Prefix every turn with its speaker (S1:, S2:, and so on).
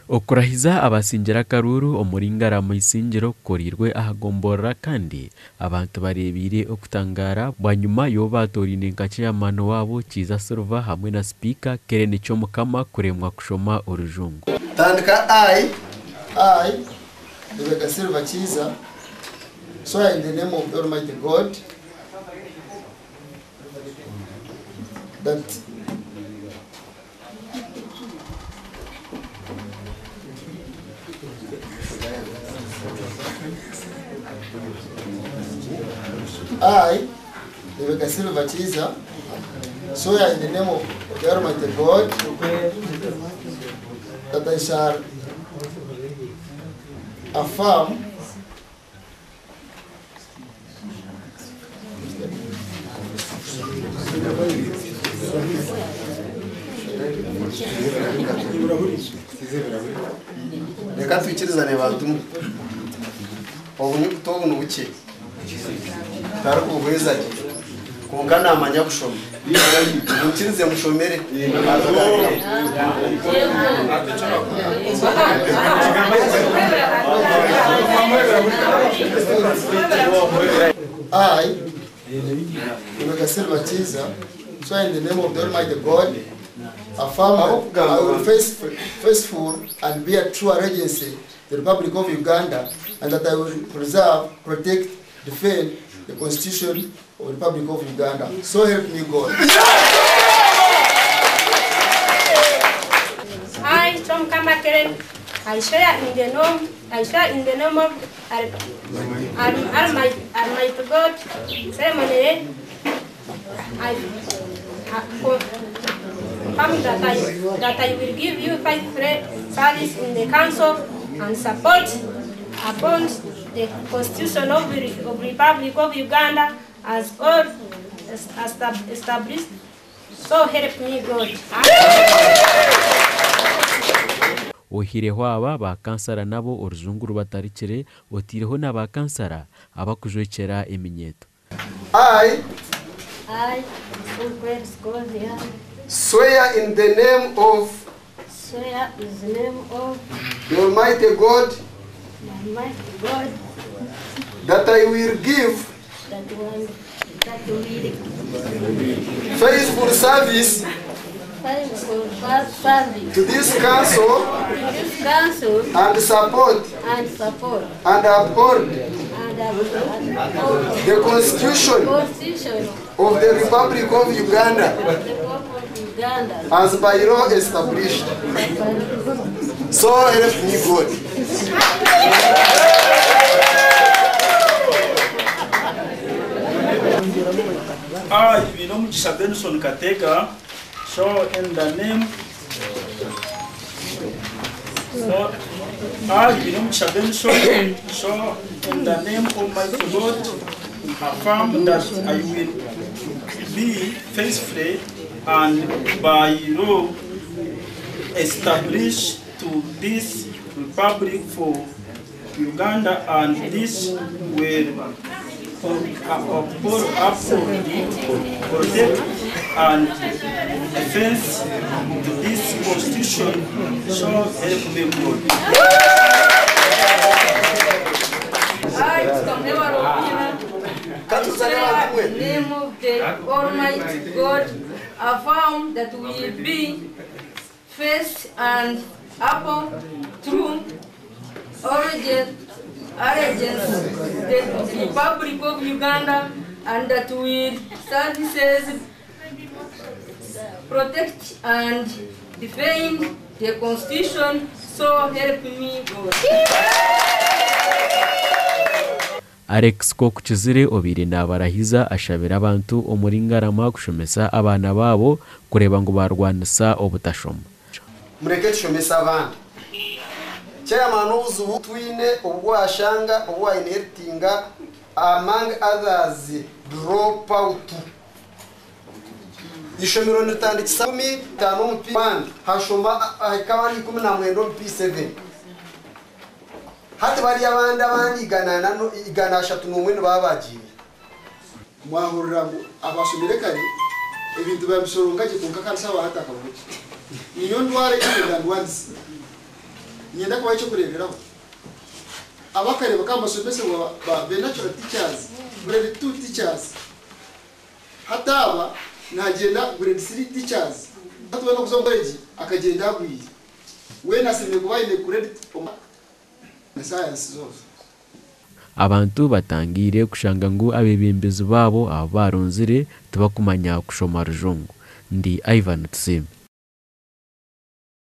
S1: Okurahiza abasingire akaruuru omuri Ngarama Isingiro kukoreirwe aha gomborora kandi abantu bareebeire okutangaara bwanyima y'ou baatooraine nka ceeyamaani waabo Kiiza Silver hamwe na sipiika Kellen Kyomukama kuremwa kushoma orujungu.
S2: Tandika I.
S3: I, Rebecca Silver Kiiza, swear in the name of the Almighty God that I, Rebecca Silver Kiiza, swear in the name of the Almighty God that I shall affirm
S2: Reka twikirizane bantu mwe. Obunyuguta obu nibukye tarikubuhweza gye kwonka naamanya kushoma. Munkirize mushomere.
S3: I, Rebecca Silver Kiiza, swear in the name of the Almighty God, affirm that I will faithful and bear true allegiance to the Republic of Uganda, and that I will preserve, protect, defend the Constitution of the Republic of Uganda. So help me God.
S4: I, Tom Kama Keren, I swear in the name, I swear in the name of Almighty God, ceremony, I confirm that I will give you faithful service in the council and support upon the Constitution of the Republic of Uganda as all established. So help me God.
S1: Oihireho aba ba kansara nabo orujungu rubatarikire, otaireho na ba kansara abakujwekyera eminyeeto.
S2: I,
S5: I, Uncle Scovia,
S2: swear in the name of
S5: swear in the name of
S2: the Almighty God,
S5: the Almighty God,
S2: that I will give
S5: that one that will
S2: faithful service
S5: faithful service
S2: to this council,
S5: to this council,
S2: and support,
S5: and support,
S2: and uphold
S5: and uphold
S2: the Constitution
S5: Constitution
S2: of the Republic of Uganda,
S5: of the Republic of Uganda,
S2: as by law established. So help me God.
S6: I, Binomugisha Benson Katega, show in the name. So, I, Binomugisha Benson, show in the name of my God, affirm that I will be faithfully and by law established to this Republic for Uganda, and this will uphold, protect, and defense to this Constitution. So help me God.
S7: I, in the name of the Almighty God, affirm that we will be faithful and upon true allegiance the Republic of Uganda, and that we will services protect and defend the Constitution. So help me God.
S1: Alex Kokukizire obaire naabarahiza ashabire abantu omuri Ngarama kushomesa abaana baabo kureeba ngu barwanisa obutashoma.
S2: Mureke tushomese abaana. Chairman obuzibu twine obwashanga obwa inheritinga among others drop out. Ishomero nitandikisa 15 mu P1 hashoma ahikaba ari 19 mu P7. Hati bari abandi abandi igana ashatu n'umwe babagiye.
S3: Mwahurira ngu abashomire kare ebintu babisoronga gye konka kandi saba hataka buki. Niyo ndwara y'endwara. Niinyenda kubaha eky'okureeberaho. Abakareeba ka mbashomesebwa ba be natural teachers, grade 2 teachers. Hati aba naagyenda grade 3 teachers. Hati weena okuza omu college akagyenda agwire. Weena ashemereire kuba aine credit omu science zoona.
S1: Abantu batangiire kushanga ngu abeebembezi baabo abu baaronzire tibakumanya kushoma Rujungu. Ndi Ivan Tusiime.